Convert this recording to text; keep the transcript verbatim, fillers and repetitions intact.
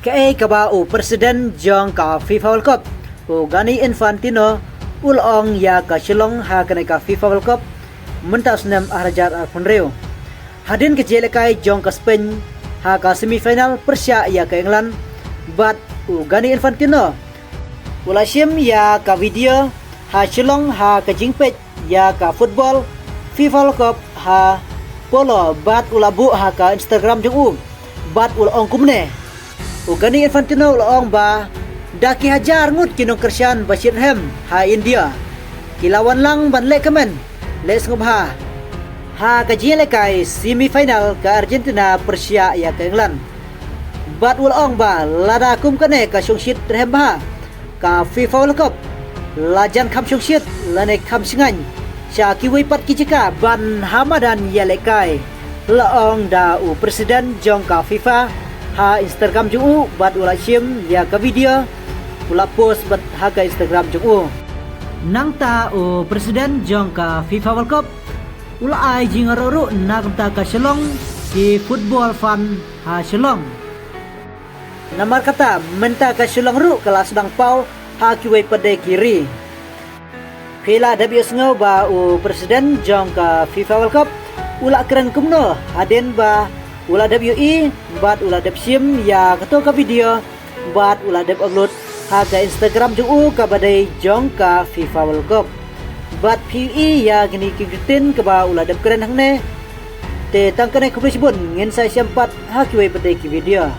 Kaei kaba u president jong ka FIFA World Cup, u Gianni Infantino, u la ong ïa ka Shillong ha kane ka FIFA World Cup mynta u snem ar hajar arphew hynriew. Hadien ka jingïalehkai jong ka Spain ha ka semi final pyrshah ïa ka England, bad u Gianni Infantino u la shim ïa ka video ha Shillong ha ka jingpeit ïa ka football FIFA World Cup ha Palau, bad u la buh ha ka Instagram jong u, bad u la ong kumne. U Gianni Infantino u la ong ba da ki hajar ngut ki nongkyrshan ba shit rhem ha India ki la wan lang ban leh kmen, leh sngewbha ha ka jingïalehkai semi final ka Argentina pyrshah ïa ka England. Bad u la ong ba lada kum kane ka shongshit rhem bha ka FIFA World Cup, la jan kham shongshit lane kham shngaiñ sha kiwei pat ki jaka ban ha madan ïalehkai, la ong da u president jong ka FIFA ha Instagram jong u, bad u la shim ïa ka video u la post bad ha ka Instagram jong u. Nangta u president jong ka FIFA World Cup u la ai jingïaroh ruh na ka bynta ka Shillong, ki football fan ha Shillong. Namar kata mynta ka Shillong ruh ka la sdang paw ha kiwei pat de ki ri. Phi la dep ïohsngew ba u president jong ka FIFA World Cup u la kren kumno hadien ba u la dep ïohi bad u la dep shim ïa kato ka video bad u la dep upload ha ka Instagram jong u kaba dei jong ka FIFA World Cup. Bad phi ïohi ïa kine ki kyntien kaba u la dep kren hangne. Te tang kane, khublei shibun, ngin sa ïashem pat ha kiwei pat de ki video.